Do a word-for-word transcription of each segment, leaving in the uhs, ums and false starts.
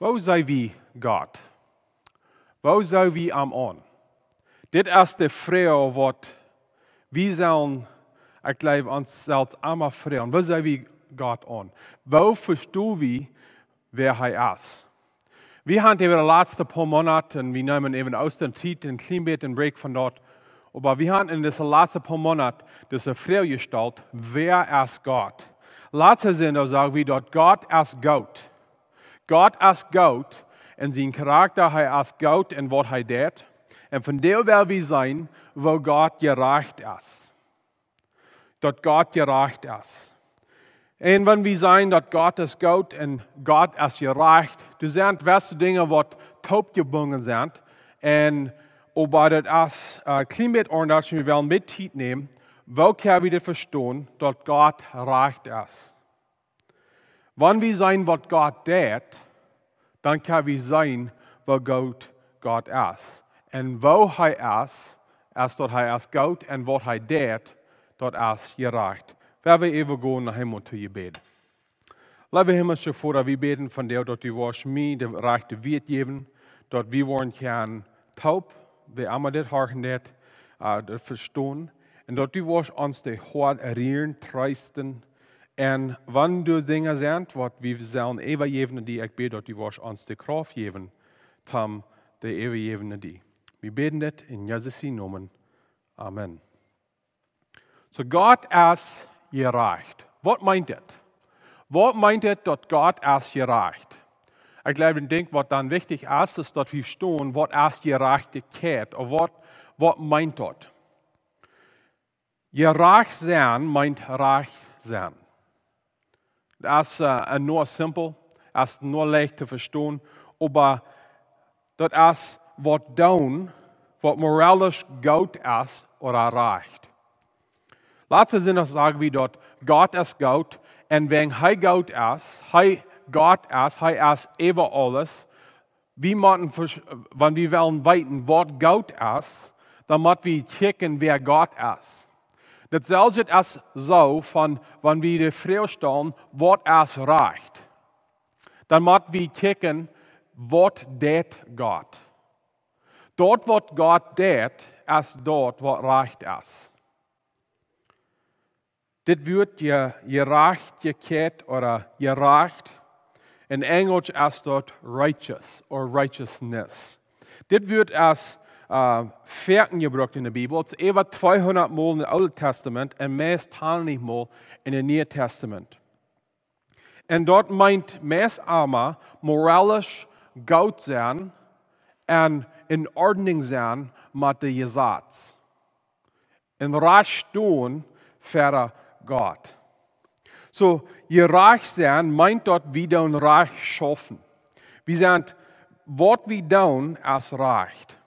Woo see wie Gott? Woo see wie am aun? Dit es de Froag waut wie sellen, ekj jleew, ons selfst emma froagen. Woo see wie Gott aun? Woo vestonen wie, wäa hee es? Wie haben äwa de latste poa Moonat, un wie neemen äwa de Oostatiet een kjlien bät een Break von daut, oba wie haben en dise latste poa Moonat dise Froag jestalt: Wäa es Gott? Latste Sindach sagen wie daut Gott es goot. Gott es goot en sien Charakta, hee es goot en waut hee deit. Un vondoag well wie seenen woo Gott jerajcht es. Daut Gott jerajcht es. Un wan wie sajen daut Gott es goot un Gott es jerajcht, doa sent jewesse Dinja waut toopjebungen sent. Un oba daut es, äh, kjlien bät aundasch, wie wellen met Tiet nämen, woo kjenn wie dit vestonen, daut Gott jerajcht es. Wan wie seenen waut Gott deit, dan kjenn wie seenen woo goot Gott es. Un woo hee es, es daut hee es goot, un waut hee deit, daut es jerajcht. Well wie äwa gonen no Himmel to bäden. Leewa himlischa Voda, wie bäden vondoag daut du woascht mie de rajchte Wieed jäwen, daut wie woaren kjennen toop, wäa emma dit horchen deit, äh, daut vestonen. Un daut du woascht ons de Hoat rieren, treesten. Un wan doa Dinja sent waut wie sellen äwajäwen no die, ekj bäd daut du woascht ons de Krauft jäwen, toom dee äwajäwen no die. Wie bäden dit en Jesus sien Nomen. Amen. Soo, Gott es jerajcht. Waut meent dit? Waut meent dit daut Gott es jerajcht? Ekj jleew, een Dinkj waut dan wichtich es, es daut wie vestonen waut es Jerajchtichkjeit, ooda waut, waut meent daut? Jerajcht sennen meent rajcht sennen. Daut es, äh, eendoont simpel, es eendoont leicht to vestonen, oba daut es waut doonen waut moralisch goot es ooda rajcht. Latste Sindach sagen wie daut Gott es goot, un wan hee goot es, hee Gott es, hee es äwa aules, wie motten, wan wie wellen weeten waut goot es, dan mott wie kjikjen wäa Gott es. Daut selwje es soo von, wan wie de Froag stalen, waut es rajcht? Dan mott wie kjikjen, waut deit Gott? Daut waut Gott deit, es daut waut rajcht es. Dit Wuat je, Jerajchtichkjeit ooda jerajcht, en Enjelsch es daut righteous or righteousness. Dit Wuat es, äh, foaken jebrukt en de Bibel. Daut es äwa tweehundat Mol en daut Oole Tastament un meist honderdtachentich Mol en daut Niee Tastament. Un daut meent meist emma moralisch goot sennen un en Ordnunk sennen met de Jesaz. Un rajcht stonen ver Gott. Soo, jerajcht sennen meent daut wie doonen rajcht schaufen. Wie sent, waut wie doonen es rajcht.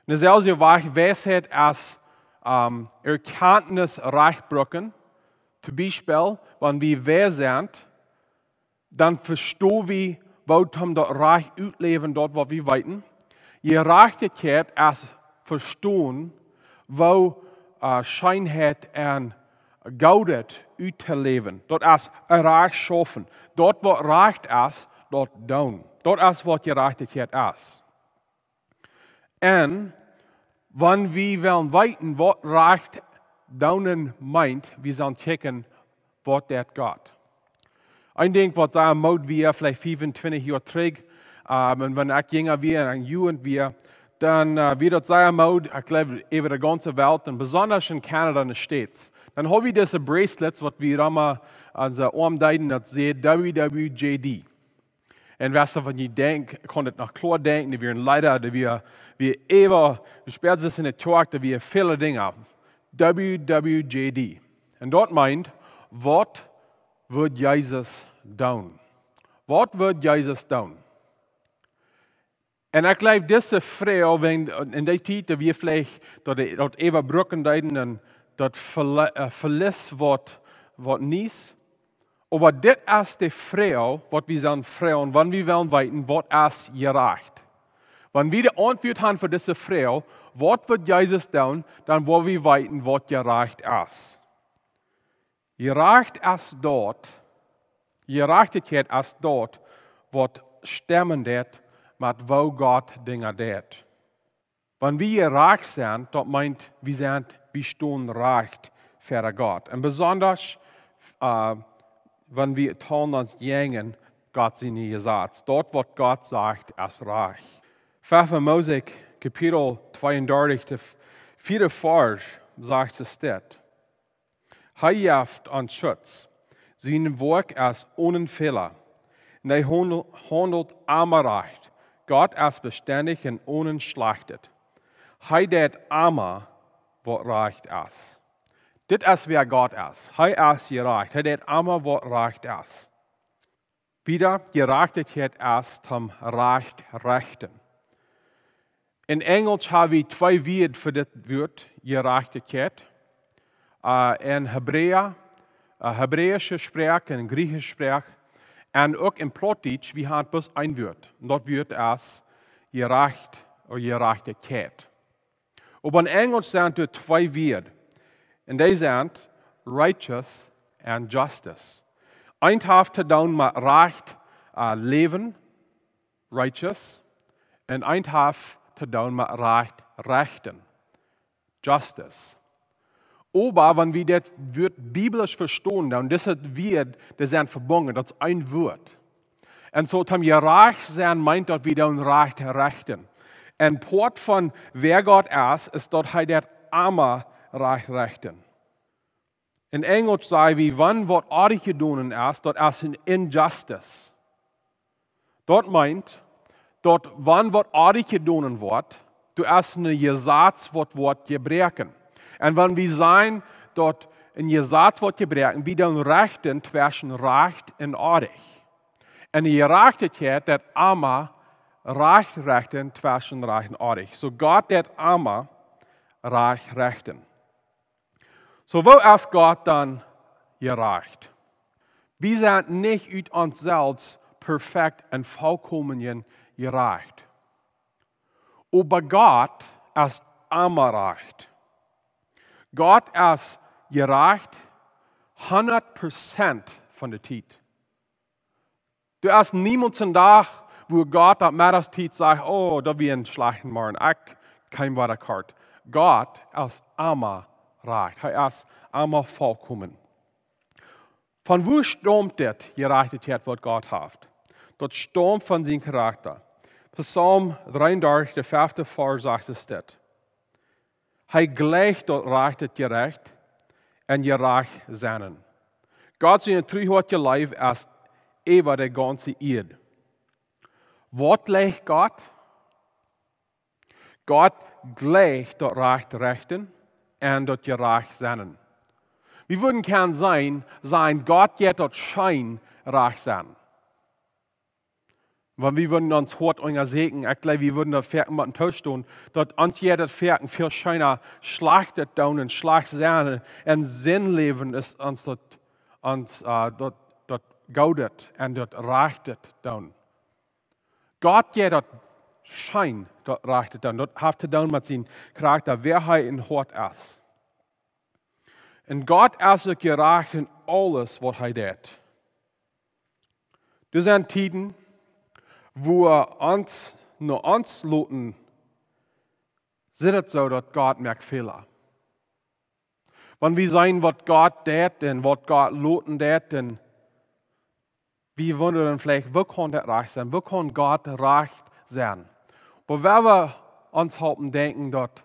Een selwja Wajch Weisheit es, ähm, Erkjantnis rajcht brucken. Toom Biespel, wan wie weis sent, dan vestonen wie woo toom daut rajcht utläwen, daut waut wie weeten. Jerajchtichkjeit es vestonen woo, äh, Scheenheit un Goodet uttoläwen. Daut es rajcht schaufen. Daut waut rajcht es, daut doonen. Daut es waut Jerajchtichkjeit es. Un wan wie wellen weeten waut rajcht doonen meent, wie sellen kjikjen waut deit Gott. Een Dinkj waut sea Mood wia, veleicht fiefuntwintich Joa trigj, ähm, un wan ekj jinja wia un Jugend wia, dan, äh, wia daut sea Mood, ekj jleew, äwa de gaunze Welt un besonda en Canada un de States. Dan haud wie dise bracelets waut wie emma aun onse Oarm deeden, daut säd W W J D. Un wäa doavon nich denkjt, kaun et noch kloa denkjen, dee wieren Leeda, dee wia, wia äwa, dee spält sikj en de Kjoakj, dee wia väle Dinja. W W J D. Un daut meent, waut wudd Jesus doonen? Waut wudd Jesus doonen? Un ekj jleew, dise Froag, wan, en dee Tiet, daut wie veleicht daut, daut äwabrucken deeden un daut vele-, äh, veleicht waut, waut nich. Oba dit es de Froag, waut wie sellen froagen, wan wie wellen weeten, waut es jerajcht. Wan wie de Auntwuat haben fa dise Froag, waut wudd Jesus doonen, dan woa wie weeten, waut jerajcht es. Jerajcht es daut, Jerajchtichkjeit es daut, waut stemmen deit met woo Gott Dinja deit. Wan wie hia rajcht sent, daut meent, wie sent, wie stonen rajcht ver Gott. Un besondasch, äh, wan wie hoolen ons jäajen Gott siene Jesaz. Daut waut Gott sajcht es rajcht. Fünfte Mose Kapitel tweeundartich, de viede Varsch, sajcht et dit: Hee jeft ons Schutz. Sien Woakj es onen Fäla. Un hee haundelt, haundelt emma rajcht. Gott es bestendich un onen Schlajchtet. Hee deit emma waut rajcht es. Dit es wäa Gott es. Hee es jerajcht. Hee deit emma waut rajcht es. Wieda, Jerajchtichkjeit es toom rajcht rechten. En Enjelsch ha wie twee Wieed fa dit Wuat Jerajchtichkjeit. Äh, en Hebräa, äh, hebräische Sproak un griechische Sproak. Un uk en Plautdietsch, wie haben bloos een Wuat. Un daut Wuat es jerajcht ooda Jerajchtichkjeit. Oba en Enjelsch sent doa twee Wieed. Un dee sent righteous and justice. Eent haft to doonen met rajcht, äh, läwen, righteous. Un eent haft to doonen met rajcht rechten, justice. Oba wan wie dit Wuat biblisch vestonen, dan dise Wieed, dee sent vebungen, daut es een Wuat. Un soo toom jerajcht sennen meent daut wie doonen rajcht rechten. Un Poat von wäa Gott es, es daut hee deit emma rajcht rechten. En Enjelsch saj wie, wan waut oajch jedonen es, daut es en injustice. Daut meent, daut wan waut oajch jedonen woat, doa es een Jesaz waut woat jebroaken. Un wan wie sajen, daut een Jesaz woat jebroaken, wie doonen rechten tweschen rajcht un oajch. Un de Jerajchtichkjeit deit emma rajcht rechten tweschen rajcht un oajch. Soo Gott deit emma rajcht rechten. Soo, woo es Gott dan jerajcht? Wie sent nich ut ons selfst perfekt un volkomen jerajcht. Oba Gott es emma rajcht. Gott es jerajcht hundat Prozent von de Tiet. Doa es niemols een Dach, wua Gott opp Meddachstiet sajcht: "Oh, daut wia een schlajchta Morjen, ekj kjeem wada kort." Gott es emma rajcht. Hee es emma volkomen. Von wua staumt dit Jerajchtichkjeit, waut Gott haft? Daut staumt von sien Karakta. Psalm dreeundartich, de fefte Varsch, sajcht et dit: Hee jleicht daut rajchte Jerecht un jerajcht sennen. Gott siene Truheit jeleeft es äwa de gaunze Ieed. Waut jleicht Gott? Gott jleicht daut rajcht rechten un daut jerajcht sennen. Wie wudden kjennen sajen, sajen, Gott jleicht daut scheen rajcht sennen. Wan wie wudden ons Hoat unjasieekjen, ekj jleew, wie wudden daut foaken motten toostonen, daut ons jeit daut foaken väl scheena schlajchtet doonen un schlajcht sennen un Sind läwen es ons daut, ons, äh, daut, daut goodet un daut rajchtet doonen. Gott jeit daut scheen, daut rajchtet doonen. Daut haft to doonen met sien Karakta, wäa hee em Hoat es. Un Gott es uk jerajcht en aules waut hee deit. Doa sent Tieden, wua ons, no ons loten, sitt et soo daut Gott moakt Fäla. Wan wie seenen waut Gott deit un waut Gott loten deit, un wie wundren veleicht, woo kaun daut rajcht sennen? Woo kaun Gott rajcht sennen? Oba wan wie ons halpen denkjen daut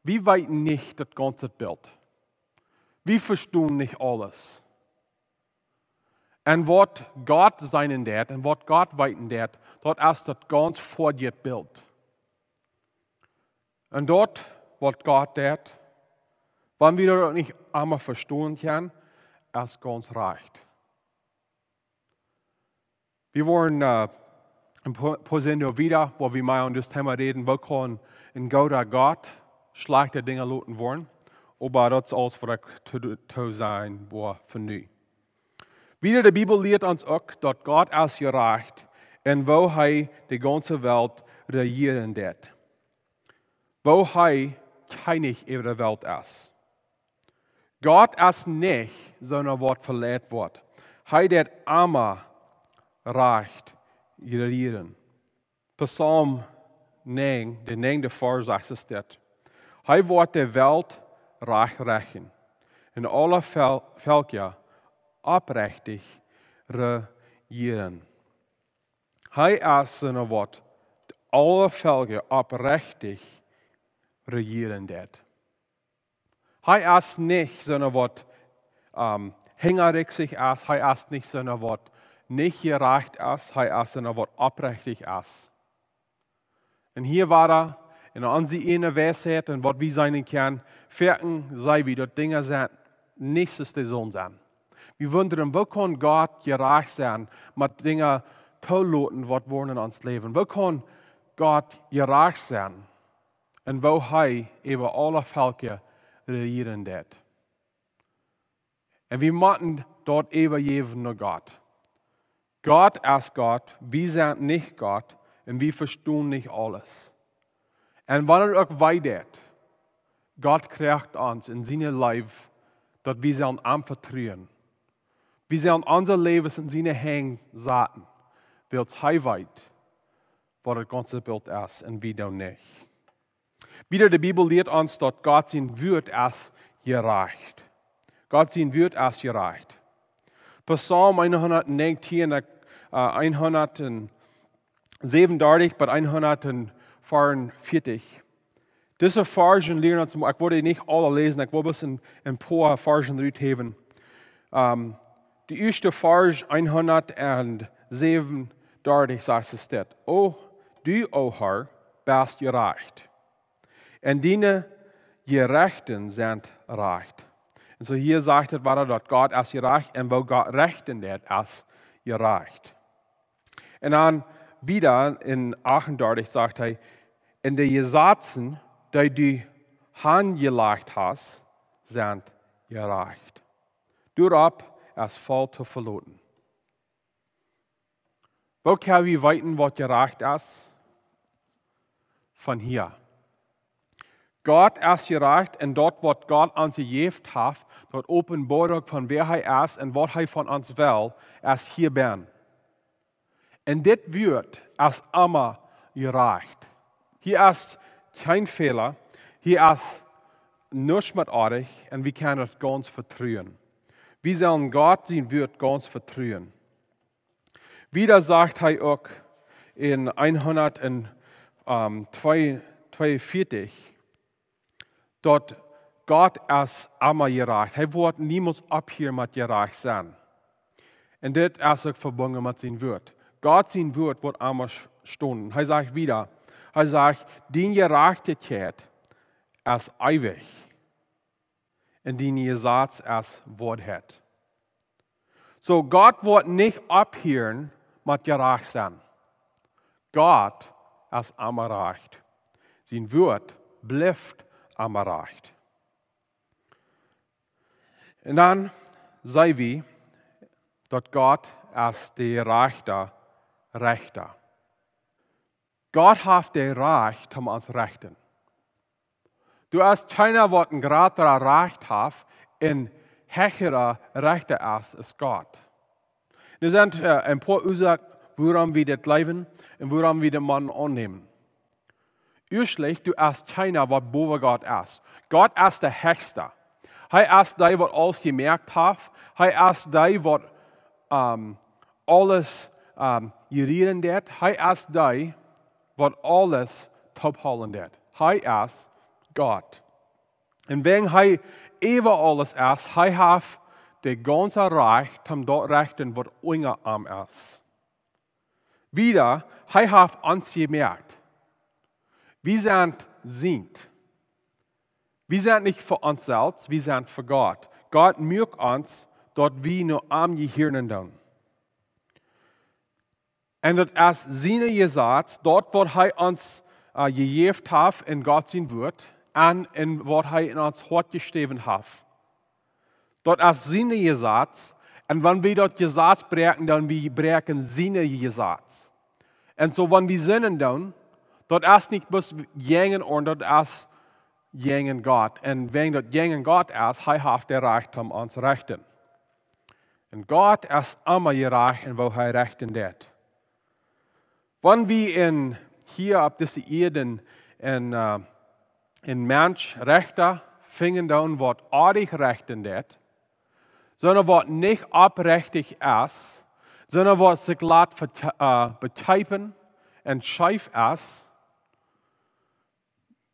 wie weeten nich daut gaunze Bilt. Wie vestonen nich aules. Un waut Gott seenen deit un waut Gott weeten deit, daut es daut gaunz foadje Bilt. Un daut, waut Gott deit, wan wie daut nich emma vestonen kjennen, es gaunz rajcht. Wie woaren, äh, en poa, poa Sindach wieda, wua wie mea aun dit Thema räden, woo kaun een gooda Gott schlajchte Dinja loten woaren, oba daut es aules waut ekj to, to sajen woa fa nu. Wieda, de Bibel lieet ons uk daut Gott es jerajcht un woo hee de gaunze Welt rejieren deit. Woo hee Kjennich äwa de Welt es. Gott es nich soona waut veleit woat. Hee deit emma rajcht rejieren. Psalm näajen, de näajende Varsch sajcht es dit: Hee woat de Welt rajcht rechten un aule Vel-, Velkja oprechtich rejieren. Hee es soona waut aule Velkja oprechtich rejieren deit. Hee es nich soona waut, ähm, hinjarichsich es, hee es nich soona waut nich jerajcht es, hee es soona waut oprechtich es. Un hia wada, en onse ieejne Weisheit un waut wie seenen kjennen, foaken saj wie daut Dinja sent nich soo aus dee sullen sennen. Wie wundren, woo kaun Gott jerajcht sennen, met Dinja toloten waut woaren en ons Läwen? Woo kaun Gott jerajcht sennen? Un woo hee äwa aule Velkja rejieren deit. Un wie motten daut äwajäwen no Gott. Gott es Gott, wie sent nich Gott un wie vestonen nich aules. Un wan et uk wee deit, Gott kjricht ons en siene Leew, daut wie sellen am vetruen. Wie sellen onse Läwes en siene Henj saten, wiels hee weet, waut daut gaunze Bilt es un wie doonen nich. Wieda, de Bibel lieet ons, daut Gott sien Wuat es jerajcht. Gott sien Wuat es jerajcht. Psalm hundatnäajentieen, äh, hundatsäwenundartich bat hundatveeunvieetich. Dise Varschen lieren ons, ekj woa dee nich aule läsen, ekj woa bloos een, een poa Varschen ruthäwen. Ähm, de ieeschte Varsch hundatsäwenundartich sajcht es dit: O, du, o Herr, best jerajcht, un diene Jerechten sent rajcht. Un soo hia sajcht et wada, daut Gott es jerajcht un woo Gott rechten deit es jerajcht. Un dan wieda en achtundartich sajcht hee: Un de Jesazen, dee du hanjelajcht hast, sent jerajcht. Doaropp es voll to veloten. Woo kjenn wie weeten, waut jerajcht es? Von hia. Gott es jerajcht un daut, waut Gott ons jejäft haft, daut Openboarunk von wäa hee es un waut hee von ons well, es hia bennen. Un dit Wuat es emma jerajcht. Hia es kjeen Fäla, hia es nuscht met oajch un wie kjennen et gaunz vetruen. Wie sellen Gott sien Wuat gaunz vetruen. Wieda sajcht hee uk en hundat, ähm, twee, tweeunvieetich, daut Gott es emma jerajcht. Hee woat niemols opphieren met jerajcht sennen. Un dit es uk vebungen met sien Wuat. Gott sien Wuat woat emma s-, stonen. Hee sajcht wieda, hee sajcht: Diene Jerajchtichkjeit es eewich, un dien Jesaz es Woarheit. Soo, Gott woat nich opphieren met jerajcht sennen. Gott es emma rajcht. Sien Wuat blift emma rajcht. Un dan seenen wie, daut Gott es de jerajchta Rechta. Gott haft daut Rajcht, om ons rechten. Doa es kjeena, waut een jratret Rajcht haft un hechret Rechta es, es Gott. Doa sent, äh, een poa Uasoaken, wuarom wie dit jleewen un wuarom wie dit motten aunnämen. Ieeschtlich, doa es kjeena, waut bowa Gott es. Gott es de Hechsta. Hee es dee, waut aules jemoakt haft. Hee es dee, waut, ähm, aules, ähm, rejieren deit. Hee es dee, waut aules toophoolen deit. Hee es Gott. Un wäajen hee äwa aules es, hee haft daut gaunze Rajcht, om daut to rechten, waut unja am es. Wieda, hee haft ons jemoakt. Wie sent sient. Wie sent nich fa ons selfst, wie sent fa Gott. Gott muak ons, daut wie no am jehieren doonen. Un daut es sien Jesaz, daut, waut hee ons, äh, jejäft haft en Gott sien Wuat, un en waut hee en ons Hoat jeschräwen haft. Daut es sien Jesaz. Un wan wie daut Jesaz bräakjen, dan wie bräakjen sien Jesaz. Un soo, wan wie sinden doonen, daut es nich bloos jäajen ons, daut es jäajen Gott. Un wäajen daut jäajen Gott es, hee haft daut Rajcht, om ons to rechten. Un Gott es emma jerajcht en woo hee rechten deit. Wan wie en, hia opp dise Ieed en, en, äh, en Mensch Rechta finjen doonen, waut oadich rechten deit, sonda waut nich oprechtich es, sonda waut sikj lat vekje-, äh, bekjeepen un scheef es,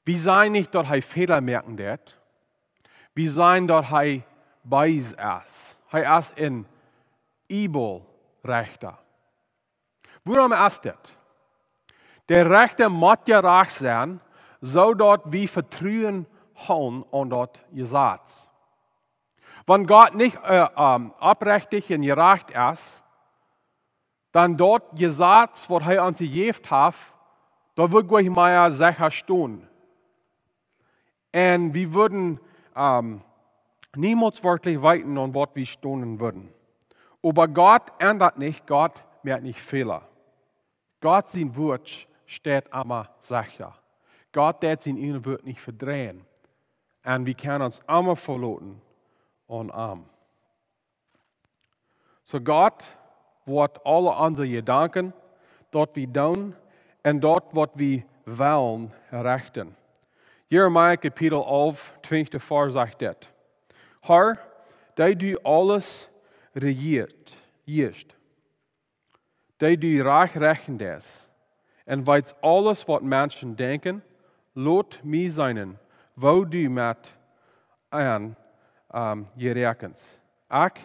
wie sajen nich, daut hee Fäla moaken deit. Wie sajen, daut hee bees es. Hee es en evil Rechta. Wuarom es dit? De Rechta mott jerajcht sennen, soo daut wie Vetruen haben aun daut Jesaz. Wan Gott nich, äh, ähm, oprechtich un jerajcht es, dan daut Jesaz, waut hee ons jejäft haft, daut wudd nich mea secha stonen. Un wie wudden, ähm, niemols werkjlich weeten, aun waut wie stonen wudden. Oba Gott endat nich, Gott moakt nich Fäla. Gott sien Wuat steit emma secha. Gott deit sien ieejnet Wuat nich vedreien. Un wie kjennen ons emma veloten aun am. Soo Gott woat aule onse Jedanken, daut wie doonen un daut, waut wie wellen, rechten. Jeremia Kapitel alf, twinjde Varsch sajcht dit: Herr, dee du aules rejieescht, dee du rajcht rechten deist, un weetst aules, waut Menschen denkjen, lot mie seenen, woo du met an, ähm, jeräakjenst. Ekj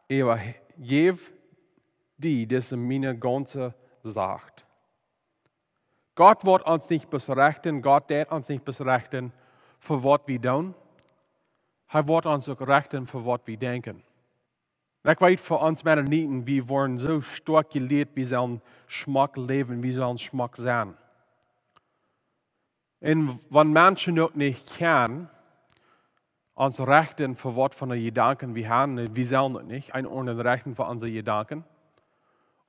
äwajäw die dise miene gaunze Sach. Gott woat ons nich bloos rechten, Gott deit ons nich bloos rechten fa waut wie doonen. Hee woat ons uk rechten fa waut wie denkjen. Un ekj weet, fa ons Mennoniten, wie woaren soo stoakj jelieet, wie sellen schmock läwen, wie sellen schmock sennen. Un wan Menschen uk nich kjennen ons rechten fa waut fa Jedanken wie haben, wie sellen uk nich eenen aundren rechten fa onse Jedanken.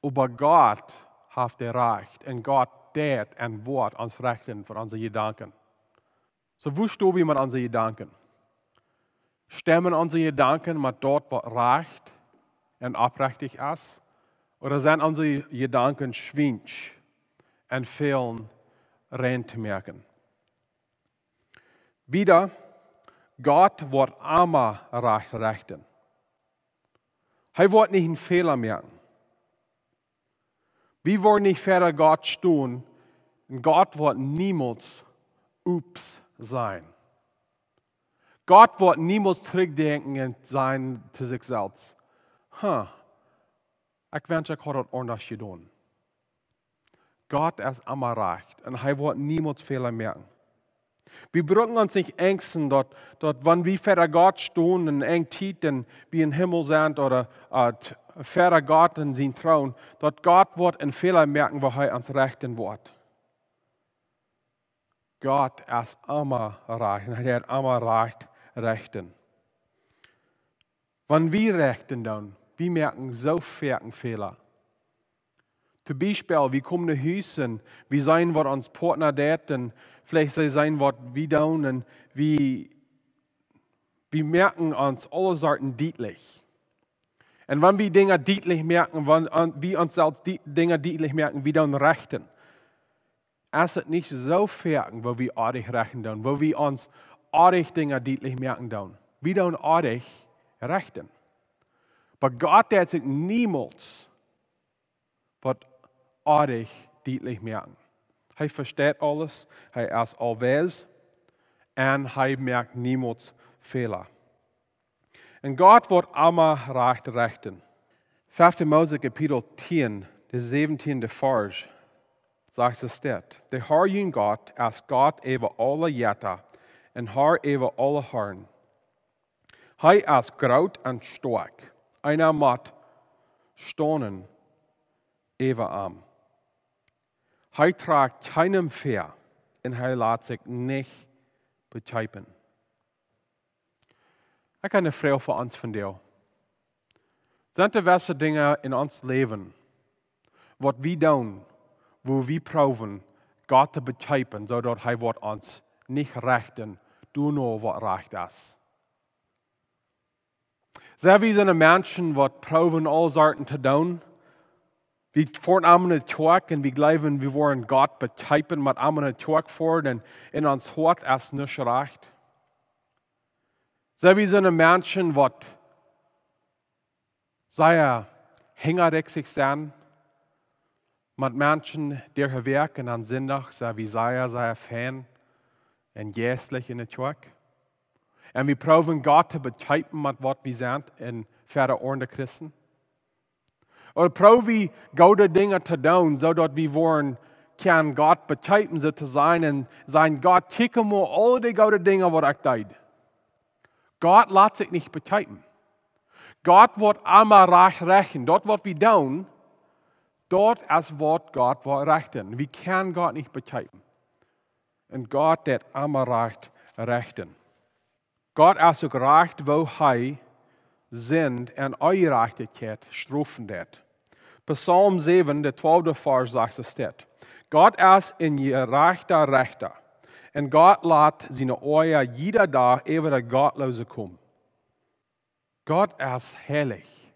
Oba Gott haft daut Rajcht un Gott deit un woat ons rechten fa onse Jedanken. Soo, woo sto wie met onse Jedanken? Stemmen onse Jedanken met daut, waut rajcht un oprechtich es? Ooda sent onse Jedanken schwiensch un fälen rein to moaken? Wada, Gott woat emma rajcht rechten. Hee woat nich eenen Fäla moaken. Wie woaren nich ver Gott stonen un Gott woat niemols oops sennen. Gott woat niemols trigjdenkjen un sajen to sikj selfst: Huh, ekj wensch, ekj haud daut aundasch jedonen. Gott es emma rajcht un hee woat niemols Fäla moaken. Wie brucken ons nich enjsten, daut, daut wan wie ver Gott stonen en eene Tiet un wie em Himmel sent ooda, äh, t-, ver Gott en sienen Troon, daut Gott woat eenen Fäla moaken, wua hee ons rechten woat. Gott es emma rajcht un hee deit emma rajcht rechten. Wan wie rechten doonen, wie moaken soo foaken Fäla. Toom Biespel, wie komen no Hus un wie seenen, waut ons Partner deit un veleicht see seenen, waut wie doonen un wie, wie moaken ons aule Sachen dietlich. Un wan wie Dinja dietlich moaken, wan, an, wie ons selfst die, Dinja dietlich moaken, wie doonen rechten. Es et nich soo foaken, wua wie oadich rechten doonen, wua wie ons oadich Dinja dietlich moaken doonen? Wie doonen oadich rechten. Oba Gott deit sikj niemols waut oadich dietlich moaken. Hee vesteit aules, hee es aulwies un hee moakt niemols Fäla. Un Gott woat emma rajcht rechten. Fefte Mose Kapitel tieen, de säwentieende Varsch, sajcht et dit: De Herr jun Gott es Gott äwa aule Jetta un Herr äwa aule Harn. Hee es groot un stoakj, eena mott stonen äwa am. Hee trakjt kjeenem väa un hee lat sikj nich bekjiepen. Ekj hab eene Froag fa ons vondoag. Sent doa jewesse Dinja en ons Läwen, waut wie doonen, wua wie proowen, Gott to bekjiepen, soo daut hee woat ons nich rechten, doano waut rajcht es? Sent wie soone Menschen, waut proowen aule Sachen to doonen, Wie foaren aun de Kjoakj un wie jleewen, wie woaren Gott bekjeepen met aun de Kjoakj foaren un en ons Hoat es nuscht rajcht. Sent wie soone Menschen, waut sea hinjarichsich sent, met Menschen, dee werkjen aun Sindach, sent wie sea, sea fein un jeistlich en de Kjoakj. Un wie proowen Gott to bekjeepen met waut wie sent un wieda aundre Christen. Ooda proow wie goode Dinja to doonen, soo daut wie woaren kjennen Gott bekjeepen, soo to sajen, un sajen: "Gott, kjikj mol aul dee goode Dinja, waut ekj deed." Gott lat sikj nich bekjeepen. Gott woat emma rajcht rechten. Daut, waut wie doonen, daut es, waut Gott woat rechten. Wie kjennen Gott nich bekjeepen. Un Gott deit emma rajcht rechten. Gott es uk rajcht, woo hee Sind un Onjerajchtichkjeit strofen deit. Psalm säwen, de twalfte Varsch, sajcht et dit: "Gott es een jerajchta Rechta, un Gott lat siene Oaja jieda Dach äwa de Gottloose komen." Gott es heilich.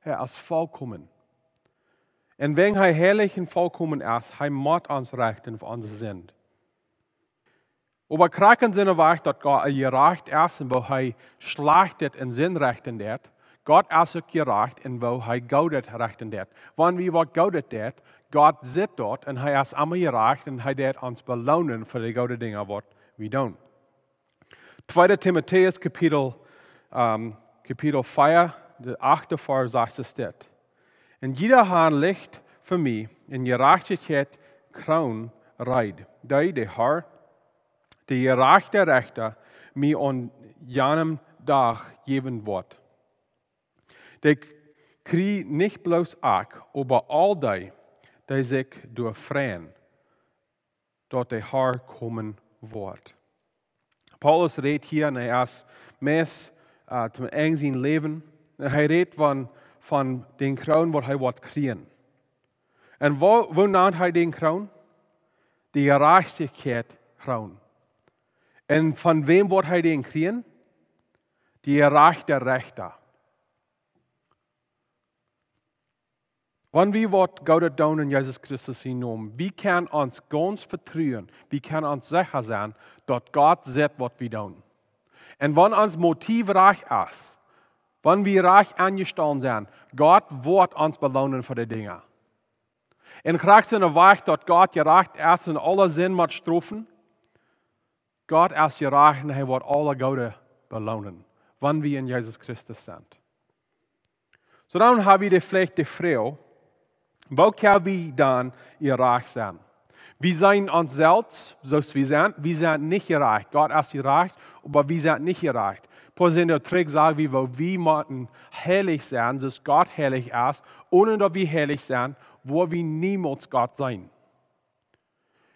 Hee es vollkomen. Un wan hee heilich un vollkomen es, hee mott ons rechten fa onse Sind. Oba krakjt en soon Wajch, daut Gott jerajcht es un woo hee Schlajchtet un Sind rechten deit, Gott es uk jerajcht un woo hee Goodet rechten deit. Wan wie waut Goodet doonen, Gott sitt daut un hee es emma jerajcht un hee deit ons beloonen fa de goode Dinja, waut wie doonen. Tweede Timotäus Kapitel, ähm, Kapitel vea, de achte Varsch, sajcht et dit: "Un jieda Haunt licht fa mie eene Jerajchtichkjeitskroon reed, dee de Har, de jerajchta Rechta, mie aun janem Dach jäwen woat. Dee kjrie nich bloos ekj, oba aul dee, dee sikj doa freien, daut de Har komen woat." Paulus rät hia, un hee es meist, äh, toom Enj sien Läwen. Un hee rät von, von dän Kroon, waut hee woat kjrieen. Un woo, woo nant hee dän Kroon? De Jerajchtichkjeitskroon. Un von wäm woat hee dän kjrieen? De jerajchta Rechta. Wan wie waut Goodet doonen en Jesus Christus sienen Nomen, wie kjennen ons gaunz vetruen, wie kjennen ons secha sennen, daut Gott sitt, waut wie doonen. Un wan ons Motiv rajcht es, wan wie rajcht aunjestonen sent, Gott woat ons beloonen fa de Dinja. Un krakjt en soon Wajch, daut Gott jerajcht es un aule Sind mott strofen, Gott es jerajcht un hee woat aule Goodet beloonen, wan wie en Jesus Christus sent. Soo dan ha wie veleicht de Froag: Woo kjenn wie dan jerajcht sennen? Wie seenen ons selfst, soo aus wie sent, wie sent nich jerajcht. Gott es jerajcht, oba wie sent nich jerajcht. Poa Sindach trigj säd wie, woo wie motten heilich sennen, soo aus Gott heilich es. Onen daut wie heilich sent, woa wie niemols Gott seenen.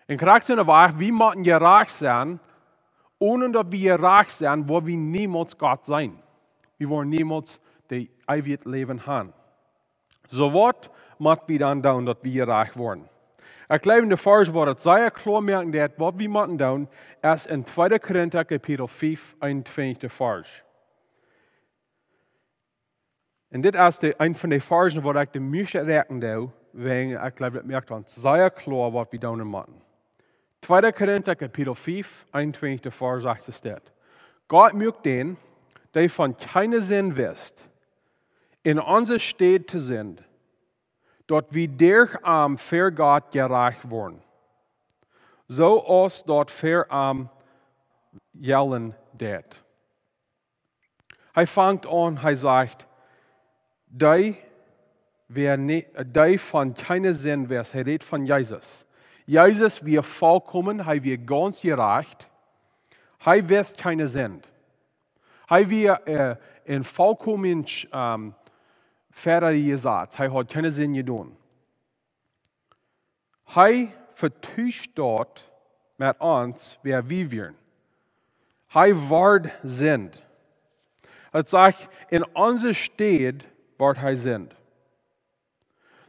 Un krakjt en soon Wajch, wie motten jerajcht sennen, onen daut wie jerajcht sent, woa wie niemols Gott seenen. Wie woaren niemols daut eewje Läwen haben. Soo waut mott wie dan doonen, daut wie jerajcht woaren? Ekj jleew, de Varsch, waut et sea kloa moaken deit, waut wie motten doonen, es en tweede Korinta Kapitel fief, eenuntwintich, de Varsch. Un dit es de, een von de Varschen, waut ekj de mieeschte räakjnen doo, wäajen ekj jleew, daut moakt ons sea kloa, waut wie doonen motten. Tweede Korinta Kapitel fief, eenuntwintich, de Varsch, sajcht et dit: "Gott muak dän, dee von kjeene Sind wist, en onse Städ to Sind, daut wie derch am ver Gott jerajcht woaren, soo aus daut ver am jellen deit." Hee fangt aun, hee sajcht, dee, wäa ni-, dee von kjeene Sind wist. Hee rät von Jesus. Jesus wia vollkomen, hee wia gaunz jerajcht. Hee wist kjeene Sind. Hee wia, äh, een vollkomen, ähm, Fäda jesat. Hee haud kjeene Sind jedonen. Hee vetuscht daut met ons, wäa wie wieren. Hee wort Sind. Et sajcht, en onse Städ wort hee Sind.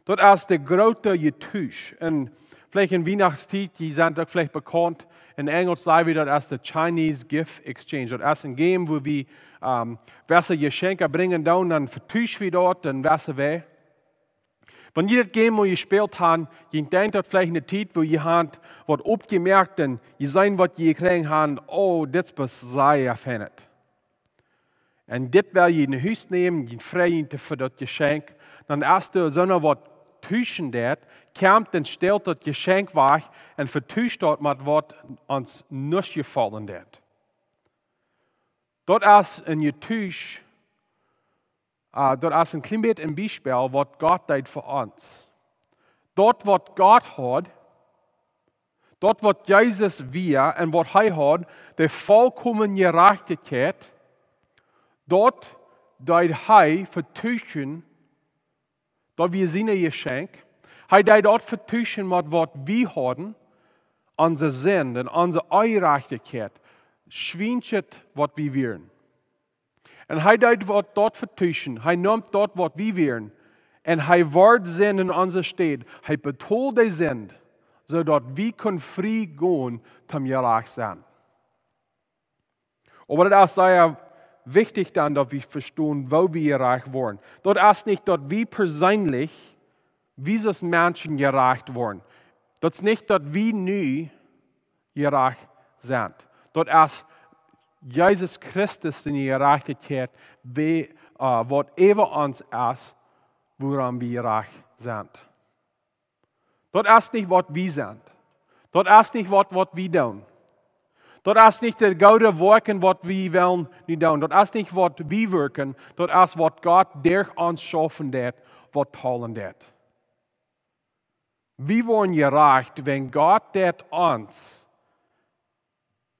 Daut es de groote Jetusch. Un veleicht en Wienachtstiet, dee sent uk veleicht bekaunt, en Enjelsch saj wie daut es de Chinese Gift Exchange. Daut es een Game, wua wie, ähm, wesse Jeschenkja brinjen doonen, dan vetusch wie daut, dan wesse wie. Wan jie daut Game mol jespält han, jie denkjen daut veleicht ne Tiet, wua jie han waut oppjemoakt un jie seenen waut jie jekjräajen han, oh, dit es sea fein. Un dit well jie no Hus nämen, jie freien junt fa daut Jeschenkj. Dan es doa soona waut tuschen deit, kjemt un stalt daut Jeschenkj wajch un vetuscht daut met waut ons nich jefaulen deit. Daut es een Jetusch, äh, daut es een kjlien bät een Biespel waut Gott deed fa ons. Daut waut Gott haud, daut waut Jesus wia un waut hee haud, de volkomne Jerajchtichkjeit, daut deed hee vetuschen, daut wia sien Jeschenkj. Hee deed daut vetuschen met waut wie hauden, onse Sind un onse Onjerajchtichkjeit, Schwienskjes waut wie wieren. Un hee deed waut daut vetuschen, hee neem daut waut wie wieren, un hee wort Sind en onse Städ. Hee betold de Sind, soo daut wie kunnen frie gonen toom jerajcht sennen. Oba daut es sea wichtich dan, daut wie vestonen, woo wie jerajcht woaren. Daut es nich, daut wie perseenlich, wie aus Menschen jerajcht woaren. Daut es nich, daut wie nu jerajcht sent. Daut es Jesus Christus siene Jerajchtichkjeit, wä-, äh, waut äwa ons es, wuarom wie jerajcht sent. Daut es nich waut wie sent. Daut es nich waut, waut wie doonen. Daut es nich de goode Woakjen waut wie wellen nu doonen. Daut es nich waut wie wirkjen. Daut es waut Gott derch ons schaufen deit, waut talen deit. Wie woaren jerajcht, wan Gott deit ons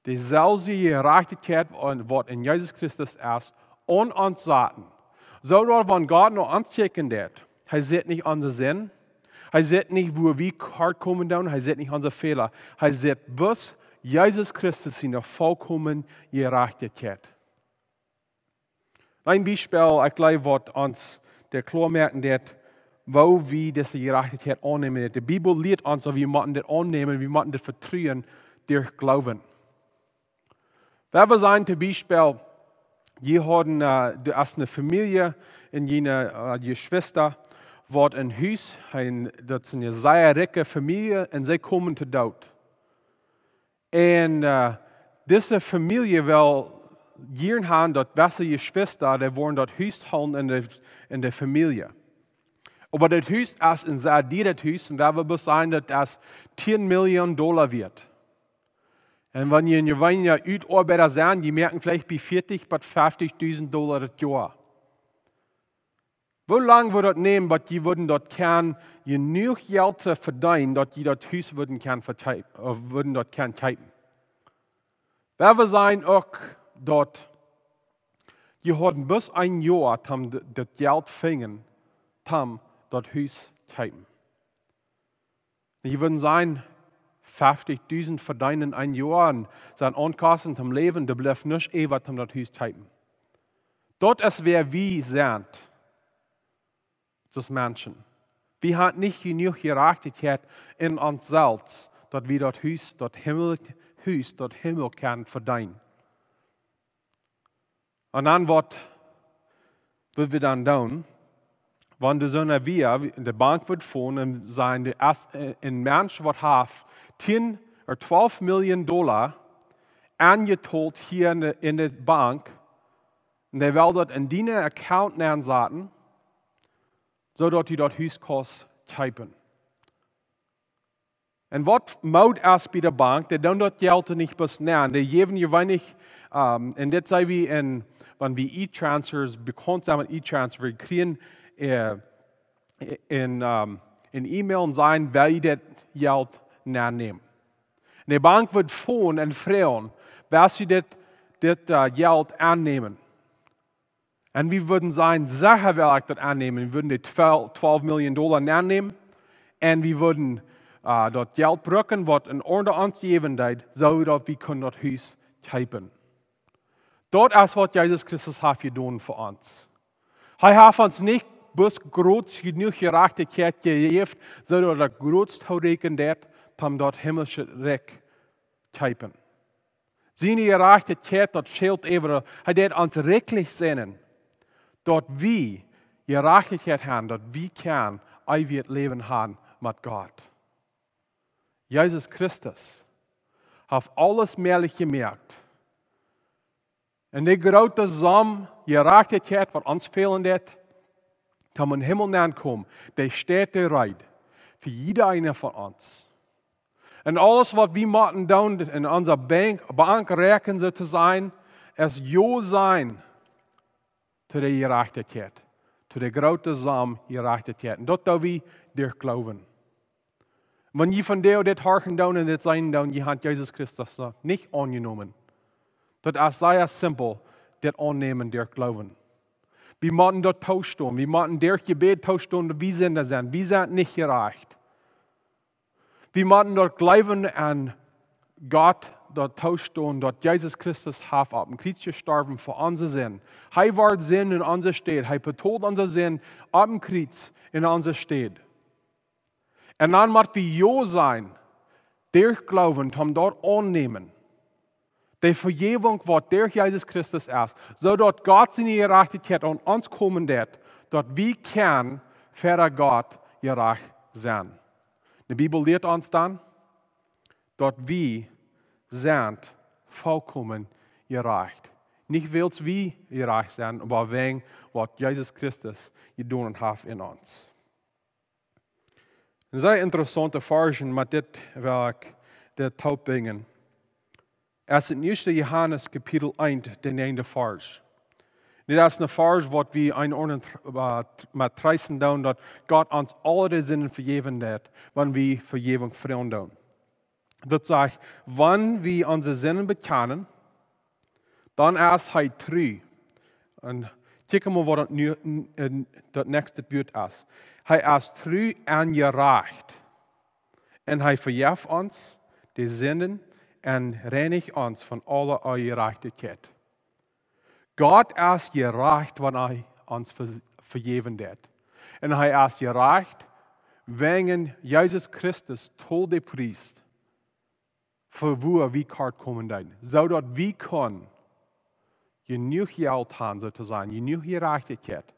deeselwje Jerajchtichkjeit, waut en Jesus Christus es, aun ons saten. Soo daut wan Gott no ons kjikjen deit, hee sitt nich onse Sind, hee sitt nich wua wie hia komen doonen, hee sitt nich onse Fäla, hee sitt bloos Jesus Christus siene volkomne Jerajchtichkjeit. Een Biespel, ekj jleew, waut ons daut kloa moaken deit, woo wie dise Jerajchtichkjeit aunnämen. De Bibel lieet ons, daut wie motten dit aunnämen, wie motten dit vetruen derch Gloowen. Wan wie seenen toom Biespel, jie hauden, äh, du hast eene Famielje un june, äh, Jeschwista, waut een Hus, een, daut es eene sea rikje Famielje, un see komen to Doot. Un, äh, dise Famielje well jieren han, daut wese Jeschwista, dee woaren daut Hus hoolen en de, en de Famielje. Oba daut Hus es een sea dieret Hus, un wan wie bloos seenen, daut es tieen Million Dolla wieet. Un wan jie en jeweenelja Utoabeida sent, jie moaken veleicht bie vieetich bat feftichdusent Dolla daut Joa. Woo lang wudd daut nämen, bat jie wudden daut kjennen, jenuach Jelt to vedeenen, daut jie daut Hus wudden kjennen vekjeep-, äh, wudden daut kjennen kjeepen? Wan wie seenen uk daut jie hauden bloos een Joa toom d-, daut Jelt finjen, toom daut Hus kjeepen. Jie wudden seenen, feftichdusent vedeenen een Joa un sent Onkosten toom Läwen, doa blift nuscht äwa toom daut Hus kjeepen. Daut es wäa wie sent, aus Menschen. Wie haben nich jenuach Jerajchtichkjeit en ons selfst, daut wie daut Hus, daut Himmel, Hus, daut Himmel kjennen vedeenen. Un dan waut, waut wie dan doonen, wan du soo no wie, de Bank woat fonen un sajen, du hast, äh, een Mensch waut haft tieen ooda twalf Million Dolla aunjetolt hia en de, en de Bank, un dee well daut en dienen Account nensaten, soo daut du daut Hus kaust kjeepen. Un waut Mood es bie de Bank, dee doonen daut Jelt nich bloos nämen. Dee jäwen jeweenlich, ähm, un dit seenen wie en, wan wie E-Transfers, bekaunt sent met E-Transfer, wie kjrieen, äh, en, ähm, en E-Mail un sajen, well jie dit Jelt aunnämen. Un de Bank woat fonen un froagen, well jie dit, dit, äh, Jelt aunnämen? Un wie wudden sajen, secha well ekj daut aunnämen. Wie wudden de twalf, twalf Million Dolla aunnämen. Un wie wudden, äh, daut Jelt brucken, waut een aundra ons jäwen deed, soo daut wie kunnen daut Hus kjeepen. Daut es waut Jesus Christus haft jedonen fa ons. Hee haft ons nich bloos groot jenuach Jerajchtichkjeit jejäft, soo daut daut groot toreakjen deit, om daut himmlische Rikj kjeepen. Siene Jerajchtichkjeit, daut schält äwa, hee deed ons rikjlich sennen, daut wie Jerajchtichkjeit haben, daut wie kjennen eewjet Läwen haben met Gott. Jesus Christus haft aules mäajlich jemoakt. Un de groote Som Jerajchtichkjeit, waut ons fälen deit, om em Himmel auntokomen, dee steit reed fa jieda eena von ons. Un aules, waut wie motten doonen en onse Bank, Bankräakjnunk, soo to sajen, es jo sennen to de Jerajchtichkjeit, to de groote Som Jerajchtichkjeit. Un daut doo wie derch Gloowen. Wan jie vondoag dit horchen doonen un dit seenen doonen, jie haben Jesus Christus noch nich aunjenomen, daut es sea simpel, dit aunnämen derch Gloowen. Wie motten daut toostonen. Wie motten derch Jebäd toostonen, daut wie Sinda sent. Wie sent nich jerajcht. Wie motten daut Gloowen aun Gott, daut toostonen, daut Jesus Christus haft opp een Kjriez jestorwen fa onse Sind. Hee wort Sind en onse Städ. Hee betold onse Sind opp een Kjriez en onse Städ. Un dan mott wie jo sennen, derch Gloowen, om daut aunnämen. De Vejäwunk, waut derch Jesus Christus es, soo daut Gott siene Jerajchtichkjeit aun ons komen deit, daut wie kjennen ver Gott jerajcht sennen. De Bibel lieet ons dan, daut wie sent volkomen jerajcht. Nich wiels wie jerajcht sent, oba wäajen waut Jesus Christus jedonen haft en ons. Een sea interessaunta Varsch, met dit well ekj dit toop brinjen, es en ieeschte Johanes Kapitel eent, de näajende Varsch. Dit es een Varsch, waut wie een aundren tr-, äh, tr-, met treesten doonen, daut Gott ons aule de Sinden vejäwen deit, wan wie Vejäwunk froagen doonen. Daut sajcht, wan wie onse Sinden bekjanen, dan es hee tru. Un kjikj mol, waut daut nu, n-, n-, daut näakjste Wuat es. Hee es tru un jerajcht. Un hee vejeft ons de Sinden un reinicht ons von aule Onjerajchtichkjeit. Gott es jerajcht, wan hee ons ve-, vejäwen deit. Un hee es jerajcht, wäajen Jesus Christus betold de Pries, fa wua wie kort komen deeden, soo daut wie kjennen jenuach Jelt haben, soo to sajen, jenuach Jerajchtichkjeit,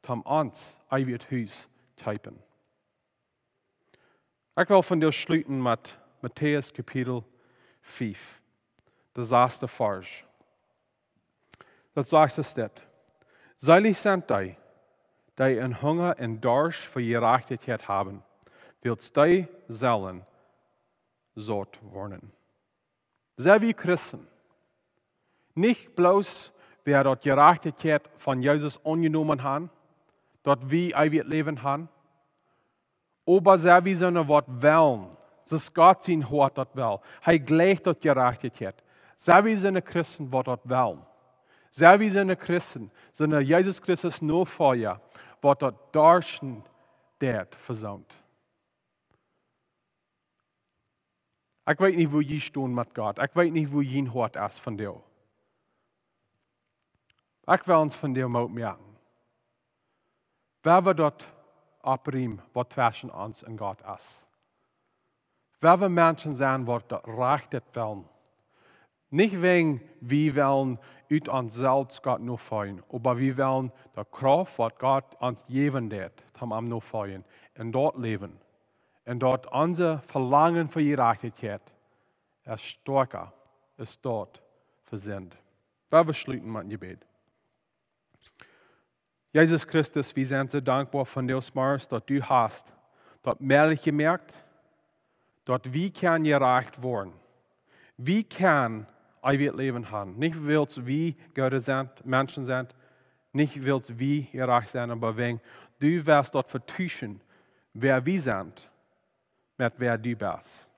om ons eewjet Hus kjeepen. Ekj well vondoag schluten met Matäus Kapitel fief, de sasta Varsch. Daut sajcht soo dit: Seelich sent dee, dee een Hunga un Darscht fa Jerajchtichkjeit haben, wiels dee sellen saut woaren. Sent wie Christen? Nich bloos wäa daut Jerajchtichkjeit von Jesus aunjenomen haben, daut wie eewjet Läwen haben, oba sent wie soone, waut wellen, soo aus Gott sien Hoat daut well? Hee jleicht daut Jerajchtichkjeit. Sent wie soone Christen, waut daut wellen? Sent wie soone Christen, soone Jesus Christus Nofolja, waut daut Darscht deit vesoont? Ekj weet nich, wua jie stonen met Gott. Ekj weet nich, wua jie Hoat es vondoag. Ekj well ons vondoag Moot moaken. Woa wie daut opriemen, waut tweschen ons un Gott es? Woa wie Menschen sennen, waut daut rajchte wellen? Nich wäajen wie wellen ut ons selfst Gott nofoljen, oba wie wellen de Krauft, waut Gott ons jäwen deit, om am nofoljen, en daut läwen. Un daut ons Velangen fa Jerajchtichkjeit es stoakja aus daut fa Sind. Woa wie schluten met een Jebäd. Jesus Christus, wie sent soo dankboa vondoag zemorjes, daut du hast daut mäajlich jemoakt, daut wie kjennen jerajcht woaren. Wie kjennen eewjet Läwen haben. Nich wiels wie goode sent, Menschen sent, nich wiels wie jerajcht sent, oba wäajen du west daut vetuschen, wäa wie sent, met wäa du best.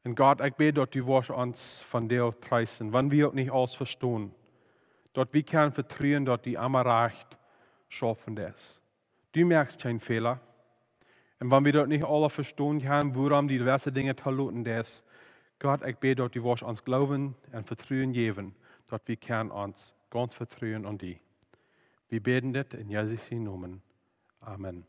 Un Gott, ekj bäd, daut du woascht ons vondoag treesten, wan wie uk nich aules vestonen, daut wie kjennen vetruen, daut du emma rajcht schaufen deist. Du moakst kjeene Fäla. Un wan wie daut nich aules vestonen kjennen, wuarom du jewesse Dinja toloten deist, Gott, ekj bäd, daut du woascht ons Gloowen un Vetruen jäwen, daut wie kjennen ons gaunz vetruen aun die. Wie bäden dit en Jesus sienen Nomen. Amen.